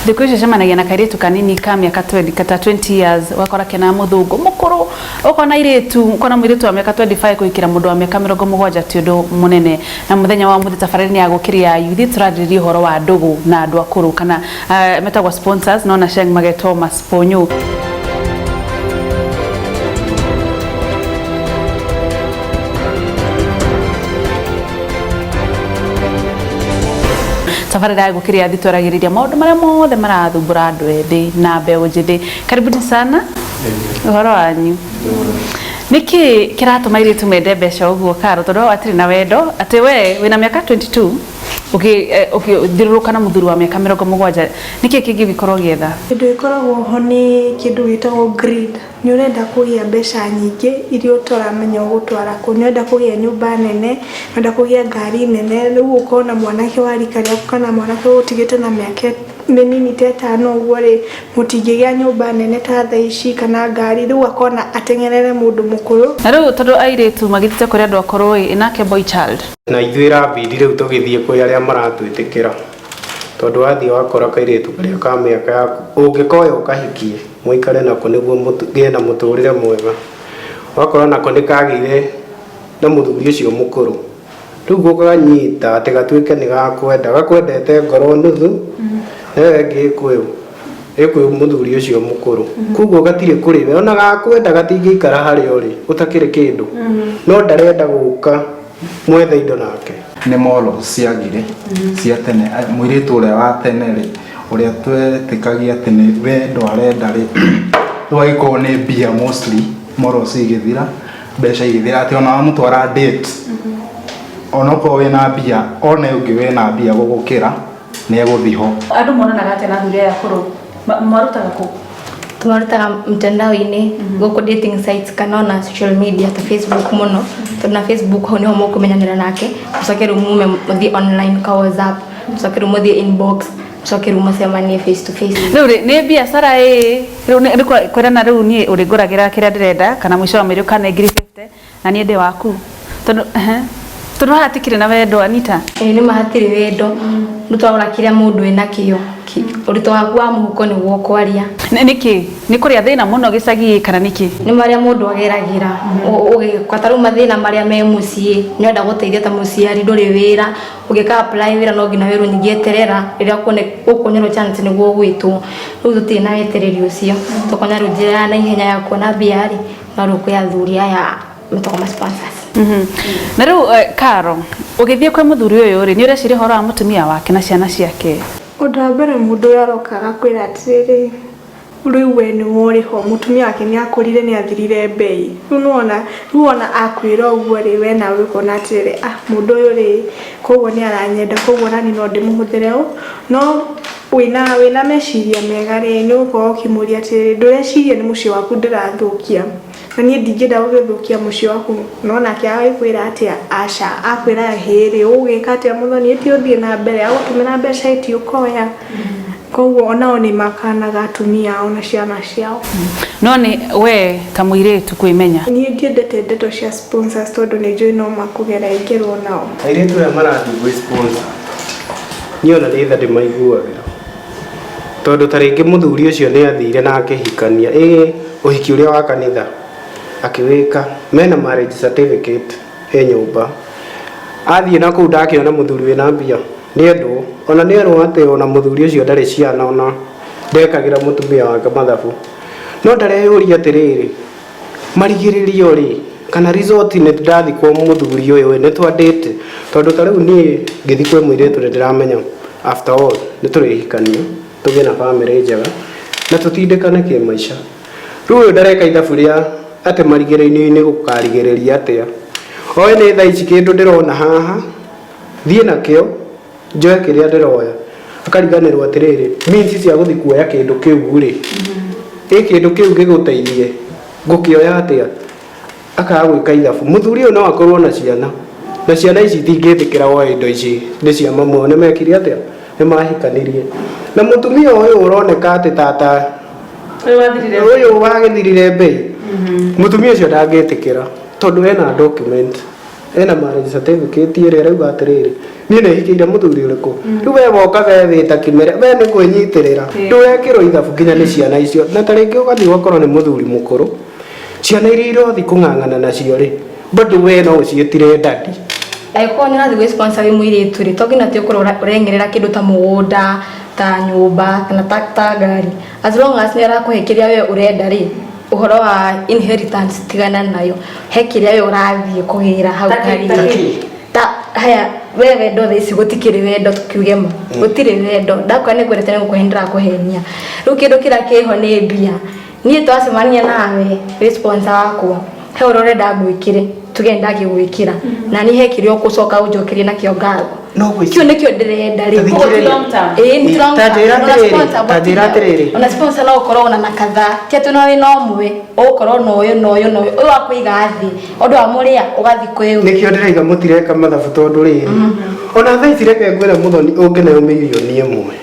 Thikũ ici ũcemanagia na kairĩtu kanini ka mĩaka 20 ta 20 years, ũgakora kena mũthũngũ mũkũrũ, ũkona airĩtu, ũkona mũirĩtu wa mĩaka 25 kũhikĩra mũndũ wa mĩaka 70 ti ũndũ mũnene. Na mũthenya wa ũmũthĩ tabarĩra-inĩ ya Gũkĩria Yuthi tũrarĩrĩria ũhoro wa ndũgũ na andũ akũrũ kana metagwo sponsors no na Sheng magetwo masponyo. Tabarĩra ya Gũkĩria Yuthi twaragĩrĩria maũndũ marĩa mothe marathumbũra andũ ethĩ na mbeũ njĩthĩ. Karibuni sana. Ũhoro wanyu? Nĩkĩ kĩratũma airĩtu mende mbeca ũguo Karo? Tondũ hau hatirĩ na wendo atĩ we wĩna mĩaka 22 ũgĩthiũrũrũka na mũthuri wa mĩaka 70, nĩkĩ kĩngĩ ũngĩkorwo ũgĩetha? Kĩndũ gĩkoragwo ho nĩ kĩndũ gĩtagwo greed. Nĩ ũrenda kũgĩa mbeca nyingĩ iria ũtaramenya ũgũtwara kũ. Nĩ ũrenda kũgĩa nyũmba nene, nĩ ũrenda kũgĩa ngari nene, rĩu ũkona mwanake wa rika rĩaku kana mwanake ũgũtigĩte na mĩaka mĩnini ta ĩtano ũguo rĩ, mũtingĩgĩa nyũmba nene ta thaa ici kana ngari, rĩu akona ateng'erere mũndũ mũkũrũ. Na rĩu tondũ airĩtu magĩthiĩte kũrĩ andũ akũrũ ĩ, nake boy child? Na ithuĩ ĩrabidi rĩu tũgĩthiĩ kwĩ arĩa maratwĩtĩkĩra, tondũ wathiĩ wakora kairĩtu karĩa ka mĩaka yaku, ũngĩkoya ũkahikie, mũikare nako nĩguo mũgĩe na mũtũrĩre mwega, wakora nako nĩ kagĩire na mũthuri ũcio mũkũrũ, Rĩu gũkanyita atĩ gatuĩke nĩ gakwenda, gakwendete ngoro nuthu, na ĩyo ĩngĩ ĩ kwĩ mũthuri ũcio mũkũrũ. Koguo gatirĩ kũrĩ we, ona gakwenda gatingĩikara harĩa ũrĩ ũtakĩrĩ kĩndũ, no ndarenda gũka mwethe indo nake. Nĩ morals ciagire cia tene, mũirĩtu ũrĩa wa tene rĩ, ũrĩa twetĩkagia atĩ nĩ wendo arenda rĩ, rĩu agĩkorwo nĩ mbia mostly, morals igĩthira. Mbeca igĩthira atĩ ona wamũtwara date onokorwo wĩna mbia one ũngĩ wĩna mbia gũgũkĩra nĩ egũthiĩ ho. Andũ monanaga atĩa na athuri aya akũrũ? Marutaga kũ? Tũmarutaga mtandao-inĩ gũkũ dating sites kana ona social media ta Facebook mũno, tondũ na Facebook hau nĩho mũkũmenyanĩra nake, mũcoke rĩu mume mũthiĩ online ka WhatsApp, mũcoke rĩu mũthiĩ inbox, mũcoke rĩu mũcemanie face to face. Rĩu rĩ, nĩ biacara ĩ, rĩu nĩ kwĩrana rĩu niĩ ũrĩngũragĩra kĩrĩa ndĩrenda kana mũico wa mweri ũkane ngiri 50 na niĩ ndĩ waku. Tondũ ehe, tondũ haha hatikĩrĩ na wendo Anita. Ĩĩ nĩma hatirĩ wendo, rĩu twarora kĩrĩa mũndũ enakĩo, ũritũ waku wa mũhuko nĩguo ũkwaria. Nĩkĩ? Nĩ kũrĩa thĩna mũno gĩcagi kana nĩkĩ? Nĩ marĩa mũndũ ageragĩra, ũgĩka ta rĩu mathĩna marĩa me mũciĩ, nĩ ũrenda gũteithia ta mũciari ndũrĩ wĩra, Ũngĩka apply wĩra no nginya wĩrwo ningĩ eterera rĩrĩa ũkuonerwo chance nĩguo ũgwĩtwo. Rĩu tũtirĩ na wetereri ũcio, tũkona rĩu njĩra ya naihenya ya kuona mbia rĩ, no rĩu kwĩ athuri aya metagwo ma sponsors. Na rĩu Caro, ũgĩthiĩ kwĩ mũthuri ũyũ rĩ, nĩ ũreciria ũhoro wa mũtumia wake na ciana ciake? Ũndũ wa mbere mũndũ ũyũ aroka agakwĩra atĩrĩrĩ, Rĩu we nĩwe ũrĩ ho, mũtumia wake nĩ akũrire nĩ athirire mbei. Rĩu nĩ wona, rĩu wona akwĩra ũguo rĩ, we nawe ũkona atĩrĩrĩ, ah mũndũ ũyũ rĩ, koguo nĩ aranyenda, koguo naniĩ no ndĩmũhũthĩre ũũ. No wĩna wĩna meciria mega rĩ, nĩ ũgũkorwo ũkĩmũria atĩrĩrĩ, ndũreciria nĩ mũciĩ waku ndĩrathũkia? Na niĩ ndingĩenda gũgĩthũkia mũciĩ waku. No nake agagĩkwĩra atĩa? Aca. Akwĩra hĩ rĩ, ũgũgĩka atĩa mũthoni, ĩti ũthiĩ na mbere, agũtũmĩra mbeca ĩti ũkoya. Koguo onao nĩ makanaga atumia ao na ciana ciao. No nĩ we ta mũirĩtu kwĩmenya. Niĩ ndiendete ndeto cia sponsors tondũ nĩ njũĩ no makũgera ngero nao. Airĩtu aya marathiĩ gwĩ sponsor, niĩ ona nĩ tha ndĩmaiguagĩra. Tondũ ta rĩngĩ mũthuri ũcio nĩ athire na akĩhikania, ĩ ũhiki ũrĩa wa kanitha akĩwĩka, mena marriage certificate ĩ nyũmba. Athiĩ na kũu ndakĩona mũthuri wĩna mbia, nĩ endwo, ona nĩ erwo atĩ ona mũthuri ũcio ndarĩ ciana ona ndekagĩra mũtumia wake mathabu. No ndareyũria atĩrĩrĩ, marigĩrĩrio rĩ, kana result nĩ ndathiĩ kwa mũthuri ũyũ ĩ, nĩ twa date, tondũ ta rĩu niĩ ngĩthiĩ kwĩ mũirĩtu nĩ ndĩramenya after all nĩ tũrĩhikania, tũgĩe na bamĩrĩ njega na tũtindĩkane kĩmaica. Rĩu ũyũ ndareka ithabu rĩa atĩ marigĩrĩrio-inĩ gũkarigĩrĩria atĩa. Oĩ nĩ thaa ici kĩndũ ndĩrona haha, thiĩ nakĩo, njoe kĩrĩa ndĩroya. Akariganĩrwo atĩrĩrĩ, means cia gũthiĩ kuoya kĩndũ kĩu rĩ, ĩ kĩndũ kĩu gĩgũteithie, ngũkĩoya atĩa? Akaga gwĩka ithabu. Mũthuri ũyũ no akorwo na ciana, na ciana ici itingĩtĩkĩra woe indo ici nĩ cia mamu wao, nĩ mekire atĩa? Nĩ mahikanirie. Na mũtumia ũyũ ũroneka atĩ tata ũyũ wagĩthirire mbei, mũtumia ũcio ndangĩtĩkĩra tondũ ena document. Ena marriage certificate ĩrĩa ĩrauga atĩrĩrĩ, niĩ nĩ hikĩire mũthuri ũrĩkũ. Rĩu we woka we wĩta kĩmere, we nĩ kwĩnyitĩrĩra. Ndũrekĩrwo ithabu nginya nĩ ciana icio. Na ta rĩngĩ ũgathiĩ ũgakorwo nĩ mũthuri mũkũrũ. Ciana iria irothiĩ kũng'ang'ana nacio rĩ, bado we no ũciĩtire daddy. Angĩkorwo nĩ ũrathiĩ gwĩ sponsor wĩ mũirĩtu rĩ, to nginya atĩ ũkorwo ũrengerera kĩndũ ta mũgũnda, ta nyũmba kana ta ngari. As long as nĩ arakũhe kĩrĩa we ũrenda rĩ, ũhoro wa inheritance tigana nayo. He kĩrĩa we ũrathiĩ kũgĩra hau Ta kĩ- ta karĩ. kĩ? Ta haya, we wendo thaa ici gũtikĩrĩ wendo tukiuge ma. Gũtirĩ wendo. Ndakora nĩ ngwendete nĩ gũkũhe ndĩrakũhenia. Rĩu kĩndũ kĩrĩa kĩho nĩ mbia. Niĩ twacemania nawe wĩ sponsor wakwa, he ũrĩa ũrenda ngwĩkĩre, tuge nĩndakĩgwĩkĩra. Na niĩ he kĩrĩa ũgũcoka ũnjokerie nakĩo ngatho. No gwĩciria. Kĩu nĩkĩo ndĩrenda rĩ. Ta thikĩrĩria. Ti long term. Ĩĩ, nĩ ti long Ta term. njĩra Ona atĩrĩrĩ, sponsor ta njĩra atĩrĩrĩ. Ona sponsor no ũkorwo ona na kadhaa. Ti atĩ no wĩna ũmwe, ũgũkorwo na ũyũ na ũyũ na ũyũ. Ũyũ akũiga thĩ, ũndũ wa mũrĩa ũgathiĩ kwĩ ũyũ. Nĩkĩo ndĩraiga mũtireka mathabu tondũ rĩrĩ, ona thaa ici reke ngwĩre mũthoni ũngĩneo mirioni ĩmwe,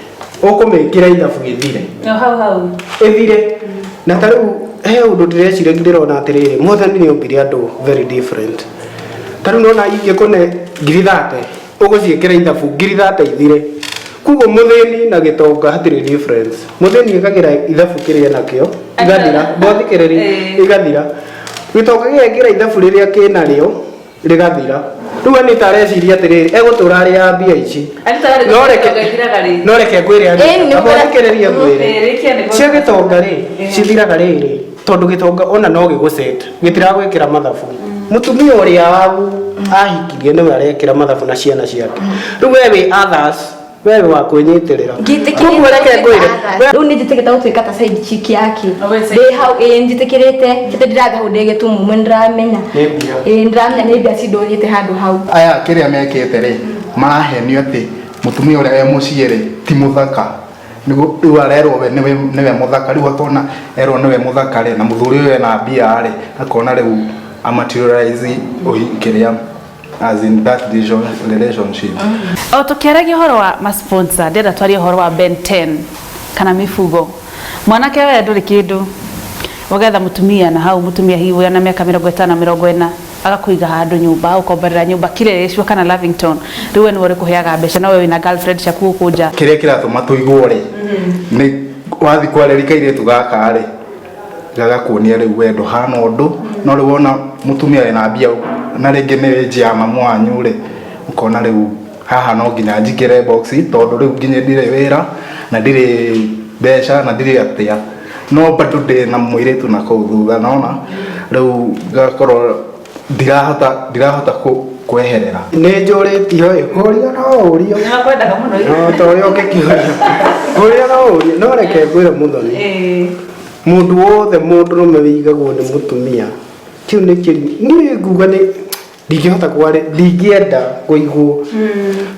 ũkũmĩkĩra ithabu ĩthire. No hau hau. Ĩthire. Na ta rĩu he ũndũ ndĩreciria ndĩrona atĩrĩrĩ, Mwathani nĩ ombire andũ very different. Ta rĩu nona ingĩkũne ngiri 30, ũgũciĩkĩra ithabu ngiri 30 ithire. Koguo mũthĩni na gĩtonga hatirĩ difference. Mũthĩni ĩkagĩra ithabu kĩrĩa enakĩo, igathira. Mbothikĩrĩria, igathira. Gĩtonga gĩgekĩra ithabu rĩrĩa kĩnarĩo, rĩgathira. Rĩu Anita areciria atĩrĩrĩ, egũtũra arĩaga mbia ici. Anita ararĩ No reke gĩtonga ithiraga rĩ? no reke ngwĩre Anita, Ĩĩ, nĩ mbothikĩrĩria ngwĩre. Ĩĩ, rĩkia nĩguo. Cia gĩtonga rĩ, cithiraga rĩrĩ, tondũ gĩtonga ona no gĩgũcet, gĩtiragwĩkĩra mathabu. Mũtumia ũrĩa waku ahikirie nĩwe arekĩra mathabu na ciana ciake. Rĩu we wĩ others, we wĩ wa kwĩnyitĩrĩra. Koguo reke ngwĩre, Rĩu nĩ njĩtĩkĩte gũtuĩka ta side chick yake. Oh, we side Ndĩ hau, ĩĩ njĩtĩkĩrĩte, tete ndĩrathiĩ hau ndĩ gĩtumumu nĩ ndĩramenya. Nĩ mbia. Ĩĩ ndĩramenya nĩ mbia cindwarĩte handũ hau. Aya kĩrĩa mekĩte rĩ, marahenio atĩ mũtumia ũrĩa wĩ mũciĩ rĩ ti mũthaka. Nĩguo rĩu arerwo we nĩwe mũthaka, rĩu akona erwo nĩwe mũthaka rĩ, na mũthuri ũyũ ena mbia rĩ, akona rĩu amaterialize kĩrĩa as in that relationship. O tukiaragia ũhoro wa ma sponsor, ndĩrenda twarie ũhoro wa Ben 10 kana mifugo. Mwanake we ndũrĩ kĩndũ, ũgetha mũtumia na hau mũtumia hihi wĩna mĩaka 50 40 agakũiga handũ nyũmba, ũkomborera nyũmba Kileleshwa kana Lavington. Rĩu we nĩwe ũrĩkũheaga mbeca no we wĩna girlfriend ciaku gũkũ nja. Kĩrĩa kĩratũma tũigwo rĩ, nĩ wathiĩ kwarĩria kairĩtu gaka rĩ, gagakuonia rĩu we ndũhana ũndũ, no rĩu wona mũtumia wĩna mbia na rĩngĩ nĩ age ya mamu wanyu rĩ, ũkona rĩu haha no nginya njingĩre box tondũ rĩu nginya ndirĩ wĩra na ndirĩ mbeca na ndirĩ atĩa, no bado ndĩ na mũirĩtu na kũu thutha, nona rĩu ngakorwo ndirahota kweherera. Nĩ njũrĩtio ĩ, kũria no ũrio. Nĩmakwendaga mũno. No ta ũrĩa ũngĩkĩũria. Kũria no ũrio, no reke ngwĩre mũthoni. Mũndũ wothe mũndũrũme wĩigagwo nĩ mũtumia, kĩu nĩ kĩrimũ. Niĩ nguga nĩ ndingĩhota kwari, ndingĩenda kũigwo.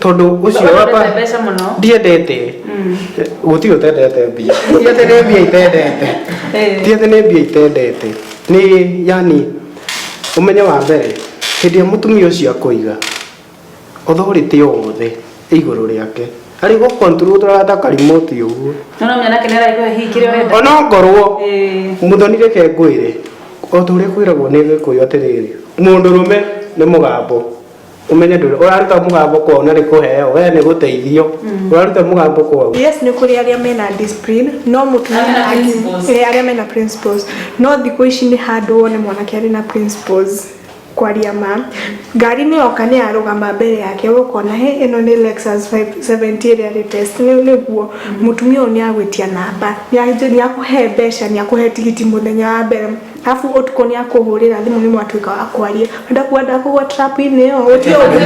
Tondũ ũcio Wendete wamba mbeca mũno? Ndiendete. Gũtirĩ ũtendete mbia. Ti atĩ nĩ mbia itendete. Ti atĩ nĩ mbia itendete. Nĩ yani ũmenye wa mbere, hĩndĩ ĩrĩa mũtumia ũcio akũiga, authority yothe ĩ igũrũ rĩake. Arĩ gũ control tũrata remote ũguo. No no mwanake nĩ araigua hihi kĩrĩa ũrenda. Ona ngorwo mũthoni reke ngwĩre, o ta ũrĩa kwĩragwo nĩ Gĩkũyũ atĩrĩrĩ, mũndũrũme nĩ mũgambo. Ũmenye ndũrĩ ũraruta mũgambo kwao na nĩ kũheo, we nĩ gũteithio. Ũraruta mũgambo kwao. Yes, nĩ kũrĩ arĩa mena discipline, no mũtumia Arĩa mena principles. Arĩa mena principles. No thikũ ici nĩ handũ wone mwanake arĩ na principles. Kwaria ma, ngari nĩ yoka nĩ yarũgama mbere yake, ũkona he ĩno nĩ Lexus 570 ĩrĩa latest. Nĩguo mũtumia ũyũ nĩ agwĩtia namba, nĩ akũhe mbeca, nĩ akũhe tigiti mũthenya wa mbere, alafu ũtukũ nĩ akũhũrĩra thimũ nĩ mwatuĩka wa kwaria, ũrenda kwenda kũgwa trap-inĩ ĩyo, gũtirĩ ũndũ.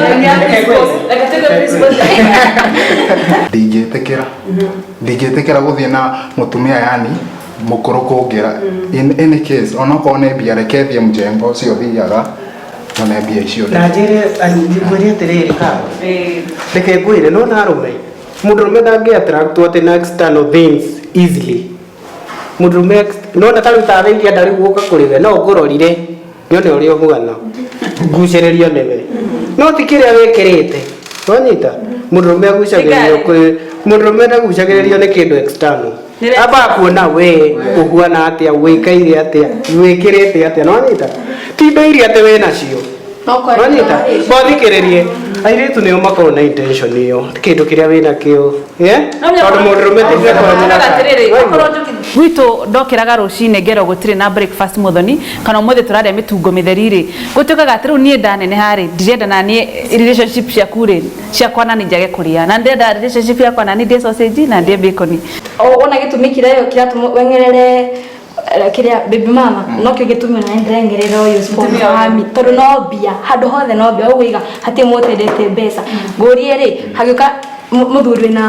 Ndingĩtĩkĩra. Ndingĩtĩkĩra gũthiĩ na mũtumia yani mũkũrũ kũngĩra. In any case, onokorwo nĩ mbia, reke thiĩ mjengo ũcio thiaga nyone mbia icio. Na njĩre, ngwĩre atĩrĩrĩ ka. Reke ngwĩre, no na arũme. Mũndũrũme ndangĩ attract atĩ na external things easily. Mũndũrũme no na tarĩu tawe ingĩenda rĩu gũka kũrĩ we, no ngũrorire nyone ũrĩa ũhuana, ngucĩrĩrio nĩwe. No ti kĩrĩa wĩkĩrĩte. Wanyita? Mũndũrũme agucagĩrĩrio kwĩ mũndũrũme ndagucagĩrĩrio nĩ kĩndũ external. Ambaga kuona we ũhuana atĩa, wĩkaire atĩa, wĩkĩrĩte atĩa, nĩwanyita? Ti indo iria atĩ wĩ nacio. Wanyita wathikĩrĩrie airĩtu nĩo makoragwo na intention ĩyo kĩndũ kĩrĩa wĩna kĩo yeah? Tondũ mũndũrũme ti Gwitũ ndokĩraga rũcinĩ ngerwo gũtirĩ na breakfast mũthoni kana ũmũthĩ tũrarĩa mĩtungo mĩtheri rĩ, gũtuĩkaga atĩ rĩu niĩ ndaneneha rĩ, ndirenda na niĩ relationship ciaku rĩ, ciakwa na niĩ njage kũrĩa, na ndĩrenda relationship yakwa na niĩ ndĩe sausage na ndĩe bacon. Ona gĩtũmi kĩrĩa yo kĩratũma weng'erere kĩrĩa baby mama nokĩo gĩtũmi ona ndĩreng'erera ũyũ sponsor wa mi tondũ no mbia handũ hothe no mbia ũguo iga hatirĩ mũtendete mbeca ngũrie rĩ hagĩũka mũthuri wĩna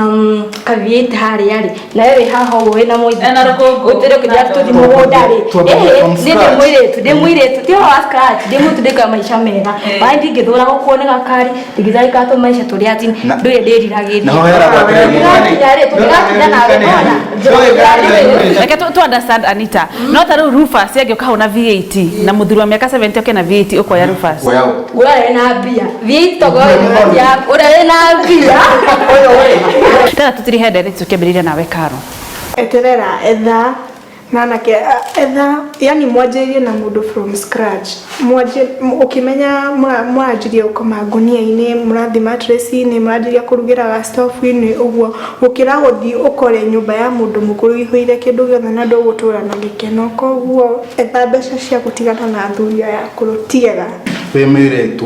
ka V8 harĩa rĩ nawe wĩ haha ũguo wĩna mũithikiri. Ena rũkũngũ. Gũtirĩ kĩndũ tũthiĩ mũgũnda rĩ. Twambĩrĩrie Ĩhĩ, from niĩ ndĩ scratch. mũirĩtu, ndĩ mũirĩtu ti ũhoro wa scratch, ndĩ mũirĩtu ndĩkaga maica mega wani ndingĩthũra gũkuo nĩ gakari ndingĩtharĩka tũmaica tũrĩa ati ndũrĩ ndĩriragĩria. Naho heragwo atĩrĩrĩ, Tũngĩgakinya rĩ, tũngĩgakinya nawe ona. Reke tu understand Anita, no ta rĩu Rufus angĩũka hau na V8 na mũthuri wa mĩaka 70 oke na V8, ũkoya Rufus? Kuoya ũ? Ũrĩa wĩna mbia V8 togo ũrĩa wĩna mbia. Tena tũtirihe ndereti tũkĩambĩrĩria nawe Karo. Eterera, etha nanake etha, yani mwanjĩrĩrie na mũndũ from scratch. Mwanjie ũkĩmenya mũranjirie gũkoma ngũnia-inĩ, mũrathiĩ mattress-inĩ, mũranjirie kũrugĩra gastobu-inĩ ũguo, gũkĩra gũthiĩ ũkore nyũmba ya mũndũ mũkũrũ ĩihũire kĩndũ gĩothe na ndũgũtũra na gĩkeno. Koguo etha mbeca cia gũtigana na athuri aya akũrũ, tiega. Wĩ mũirĩtu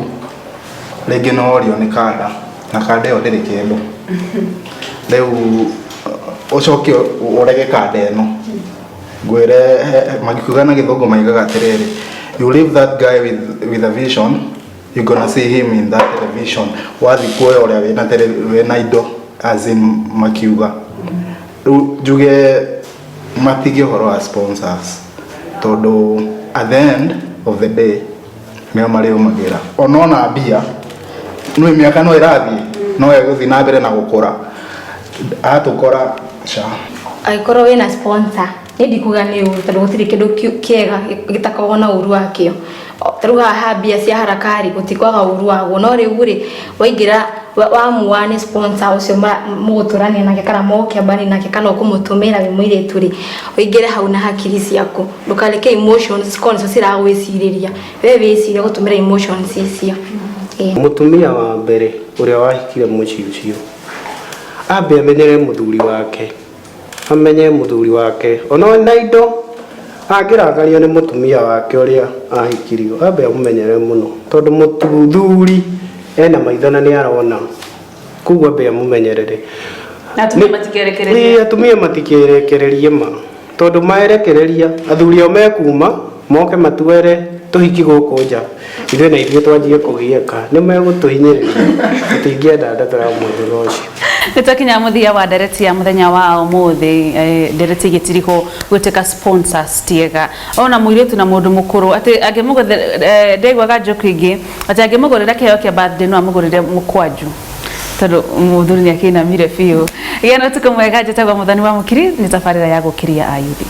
rĩngĩ no ũrio nĩ kanda na kanda ĩyo ndĩrĩ kĩndũ, rĩu ũcoke ũrege kanda ĩno ngwĩre magikiuga na Gĩthũngũ maigaga atĩrĩrĩ, "You leave that guy with a vision, you gonna see him in that television." Wathi kuoya ũrĩa wĩna indo, as in makiuga rĩu njuge matige ũhoro wa sponsors tondũ at the end of the day nĩo marĩũmagĩra onona mbia nĩ mĩaka no ĩrathiĩ no ĩgũthiĩ na mbere na gũkũra atũkora ca. Angĩkorwo wĩna sponsor, niĩ ndikuga nĩ ũru tondũ gũtirĩ kĩndũ kĩega gĩtakoragwo na ũru wakĩo. Ta rĩu haha mbia cia haraka rĩ, gũtikwaga ũru waguo, no rĩu rĩ waingĩra wamua nĩ sponsor ũcio mũgũtũrania nake kana mũgũkĩambania nake kana ũkũmũtũmĩra wĩ mũirĩtu rĩ, ũingĩre hau na hakiri ciaku, ndũkareke emotions cikorwo nĩcio ciragwĩcirĩria, we wĩcirie gũtũmĩra emotions icio. Ĩĩ. Mũtumia wa mbere ũrĩa wahikire mũciĩ ũcio ambe amenyere mũthuri wake, amenye mũthuri wake ona na indo angĩrakario nĩ mũtumia wake ũrĩa ahikirio, ambe amũmenyere mũno tondũ mũthuri ena maitho na nĩ arona, koguo ambe amũmenyerere. Na atumia matikerekererie. Ĩĩ, atumia matikerekererie ma tondũ maerekereria athuri ao mekuma moke matuere tũhiki gũkũ nja, ithuĩ na ithuĩ twanjie kũgiĩka nĩ megũtũhinyĩrĩria, tũtingĩenda ndeto ya mũndũ ta ũcio. Nĩ twakinya mũthia wa ndereti ya mũthenya wa ũmũthĩ. Ndereti ĩgĩtirihwo gwĩtĩka sponsors tiega ona mũirĩtu na mũndũ mũkũrũ atĩ angĩmũgũthĩra, ndaiguaga joke ĩngĩ atĩ angĩmũgũrĩra kĩheo kĩa birthday no amũgũrĩre mũkwanju tondũ mũthuri nĩ akĩinamire biũ. Gĩa na ũtukũ mwega, njĩtagwo Mũthoni wa Mũkiri, nĩ tabarĩra ya Gũkĩria Ayuthi.